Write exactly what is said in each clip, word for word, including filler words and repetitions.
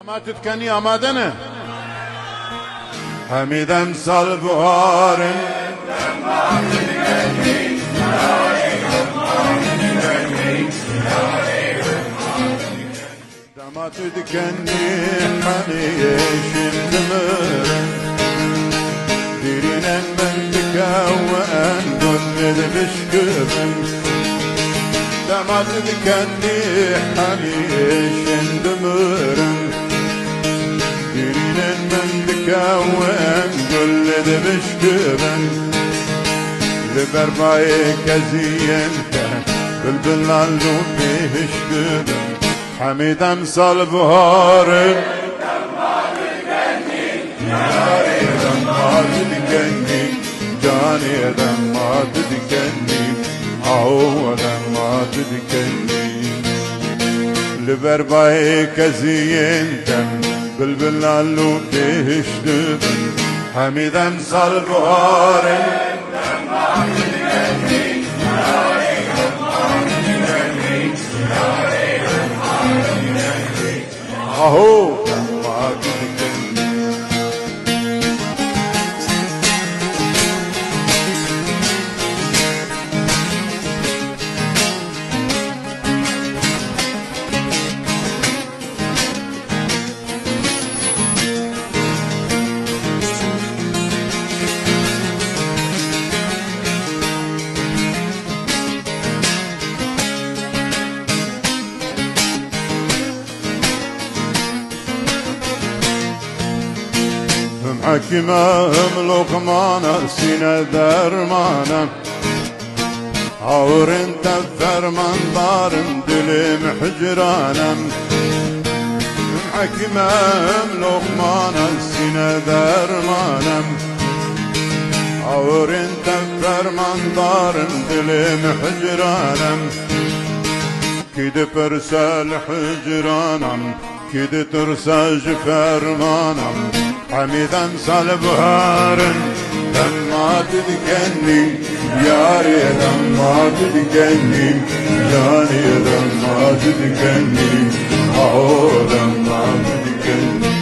Ma tu dikenî amade ne? Hemî dem sal buhar in. Dema tu dikenî hemî şin dimirin. Dîrînên min dikewin, gul dibişkivin. Dema tu dikenî hemî şin dimirin. Dîrînên min dikewin, gul dibişkivin. Li ber bayê keziyên te, bilbilan lû pêhişkivin. Hemî dem sal buhar in. Yarê dem ma tu dikenî, canê dem ma tu dikenî, aho dem ma tu dikenî. Li ber bayê keziyên dem, bilbilan lû pêhiş dibin. Hemî dem sal buhar in. Aho, dema tu dikenî. Him hekîm e, him Loqman e, sîne derman e. Hawirên te fermandar in, dilê min hicran e. Him hekîm e, him Loqman e, sîne derman e. Hawirên te fermandar in, dilê min hicran e. Kî dipirse li hicran e, kî ditirse ji ferman e. Hemî dem sal buhar in, dem ma tu dikenî, yarê dem ma tu dikenî, canê dem ma tu dikenî, aho dem ma tu dikenî.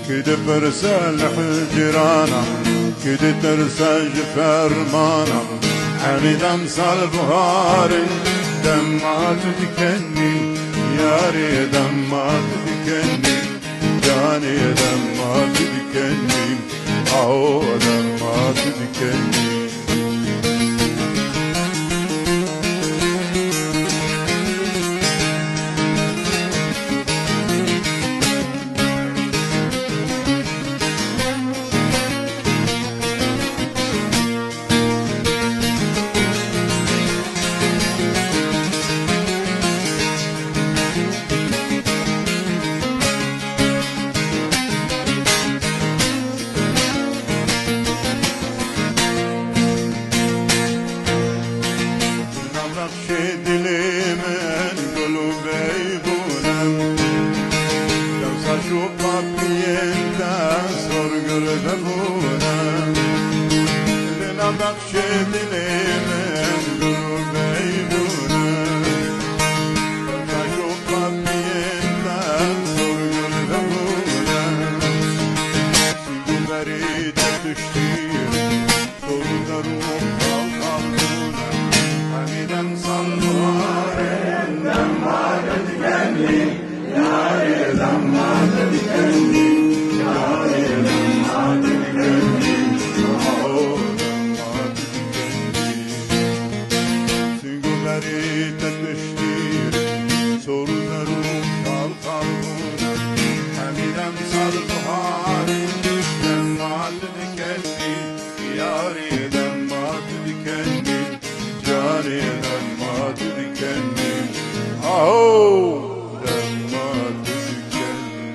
Kî dipirse li hicran e, kî ditirse ji ferman e. Hemî dem sal buhar in, dem ma tu dikenî, yarê dem ma tu dikenî, canê dem ma tu dikenî, aho dem ma tu dikenî. Navbexşê dilê min gul û beybûn e. Dewsa şûqa piyên te sor gul hebûn e. Li navbexşê dilê min gul û beybûn e. Dewsa şûqa piyên te sor gul hebûn e. Sîng û berî te tiştî. Sîng û berî te tiştî, sor û zer û xal xal bûn. Hemî dem sal buhar, dem ma tu dikenî. Yarê dem ma tu dikenî, canê dem ma tu dikenî, aho dem ma tu dikenî.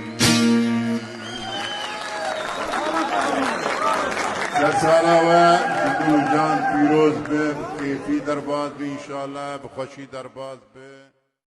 Ser sala we, ji dil û can pîroz be, bi kêfî derbas be înşallah, bi xweşî derbas be.